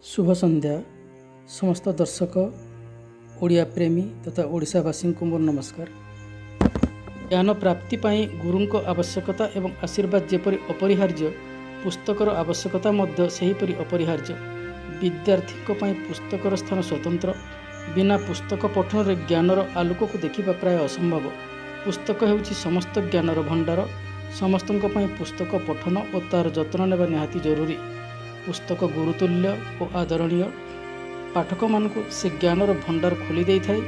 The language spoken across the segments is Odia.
ଶୁଭ ସନ୍ଧ୍ୟା। ସମସ୍ତ ଦର୍ଶକ, ଓଡ଼ିଆ ପ୍ରେମୀ ତଥା ଓଡ଼ିଶାବାସୀଙ୍କୁ ମୋର ନମସ୍କାର। ଜ୍ଞାନ ପ୍ରାପ୍ତି ପାଇଁ ଗୁରୁଙ୍କ ଆବଶ୍ୟକତା ଏବଂ ଆଶୀର୍ବାଦ ଯେପରି ଅପରିହାର୍ଯ୍ୟ, ପୁସ୍ତକର ଆବଶ୍ୟକତା ମଧ୍ୟ ସେହିପରି ଅପରିହାର୍ଯ୍ୟ। ବିଦ୍ୟାର୍ଥୀଙ୍କ ପାଇଁ ପୁସ୍ତକର ସ୍ଥାନ ସ୍ୱତନ୍ତ୍ର। ବିନା ପୁସ୍ତକ ପଠନରେ ଜ୍ଞାନର ଆଲୋକକୁ ଦେଖିବା ପ୍ରାୟ ଅସମ୍ଭବ। ପୁସ୍ତକ ହେଉଛି ସମସ୍ତ ଜ୍ଞାନର ଭଣ୍ଡାର। ସମସ୍ତଙ୍କ ପାଇଁ ପୁସ୍ତକ ପଠନ ଓ ତା'ର ଯତ୍ନ ନେବା ନିହାତି ଜରୁରୀ। ପୁସ୍ତକ ଗୁରୁତୁଲ୍ୟ ଓ ଆଦରଣୀୟ। ପାଠକମାନଙ୍କୁ ସେ ଜ୍ଞାନର ଭଣ୍ଡାର ଖୋଲି ଦେଇଥାଏ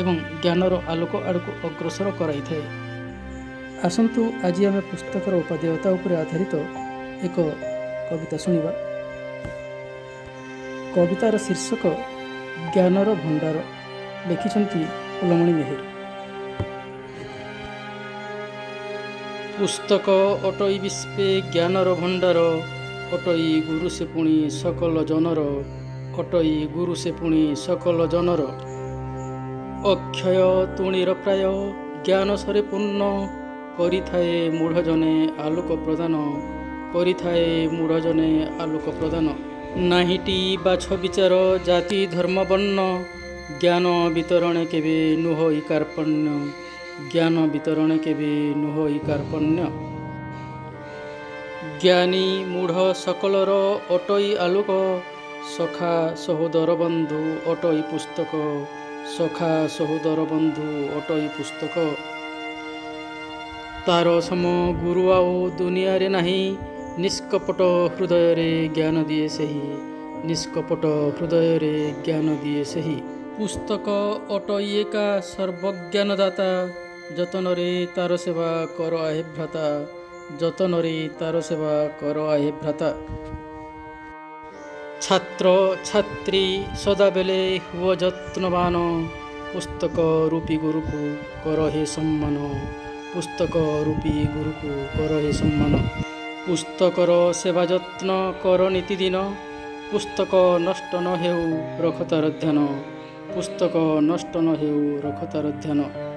ଏବଂ ଜ୍ଞାନର ଆଲୋକ ଆଡ଼କୁ ଅଗ୍ରସର କରାଇଥାଏ। ଆସନ୍ତୁ, ଆଜି ଆମେ ପୁସ୍ତକର ଉପାଦେୟତା ଉପରେ ଆଧାରିତ ଏକ କବିତା ଶୁଣିବା। କବିତାର ଶୀର୍ଷକ ଜ୍ଞାନର ଭଣ୍ଡାର। ଲେଖିଛନ୍ତି କୁଲମଣି ମେହେର। ପୁସ୍ତକ ଅଟଇ ବିଶ୍ୱେ ଜ୍ଞାନର ଭଣ୍ଡାର, ଅଟଇ ଗୁରୁ ସେ ପୁଣି ସକଳ ଜନର, ଅଟଇ ଗୁରୁ ସେ ପୁଣି ସକଳ ଜନର। ଅକ୍ଷୟ ତୁଣୀର ପ୍ରାୟ ଜ୍ଞାନ ସରେ ପୂର୍ଣ୍ଣ, କରିଥାଏ ମୂଢ଼ ଜନେ ଆଲୋକ ପ୍ରଦାନ, କରିଥାଏ ମୂଢ଼ ଜନେ ଆଲୋକ ପ୍ରଦାନ। ନାହିଁଟି ବାଛ ବିଚାର ଜାତି ଧର୍ମ ବର୍ଣ୍ଣ, ଜ୍ଞାନ ବିତରଣେ କେବେ ନୁହଇ କାର୍ପଣ୍ୟ, ଜ୍ଞାନ ବିତରଣେ କେବେ ନୁହଇ କାର୍ପଣ୍ୟ। ଜ୍ଞାନୀ ମୂଢ଼ ସକଳର ଅଟଇ ଆଲୋକ, ସଖା ସହୋଦର ବନ୍ଧୁ ଅଟଇ ପୁସ୍ତକ, ସଖା ସହୋଦର ବନ୍ଧୁ ଅଟଇ ପୁସ୍ତକ। ତାର ସମ ଗୁରୁ ଆଉ ଦୁନିଆରେ ନାହିଁ, ନିଷ୍କପଟ ହୃଦୟରେ ଜ୍ଞାନ ଦିଏ ସେହି, ନିଷ୍କପଟ ହୃଦୟରେ ଜ୍ଞାନ ଦିଏ ସେହି। ପୁସ୍ତକ ଅଟଇ ଏକା ସର୍ବଜ୍ଞାନଦାତା, ଯତନରେ ତାର ସେବା କର ଆହେ ଭ୍ରାତା, ଯତନରେ ତାର ସେବା କର ଆହେ ଭ୍ରାତା। ଛାତ୍ର ଛାତ୍ରୀ ସଦାବେଳେ ହୁଅ ଯତ୍ନବାନ, ପୁସ୍ତକ ରୂପୀ ଗୁରୁକୁ କର ହେ ସମ୍ମାନ, ପୁସ୍ତକ ରୂପୀ ଗୁରୁକୁ କର ହେ ସମ୍ମାନ। ପୁସ୍ତକର ସେବା ଯତ୍ନ କର ନିତିଦିନ, ପୁସ୍ତକ ନଷ୍ଟ ନ ହେଉ ରଖ ତାର ଧ୍ୟାନ, ପୁସ୍ତକ ନଷ୍ଟ ନ ହେଉ ରଖ ତାର ଧ୍ୟାନ।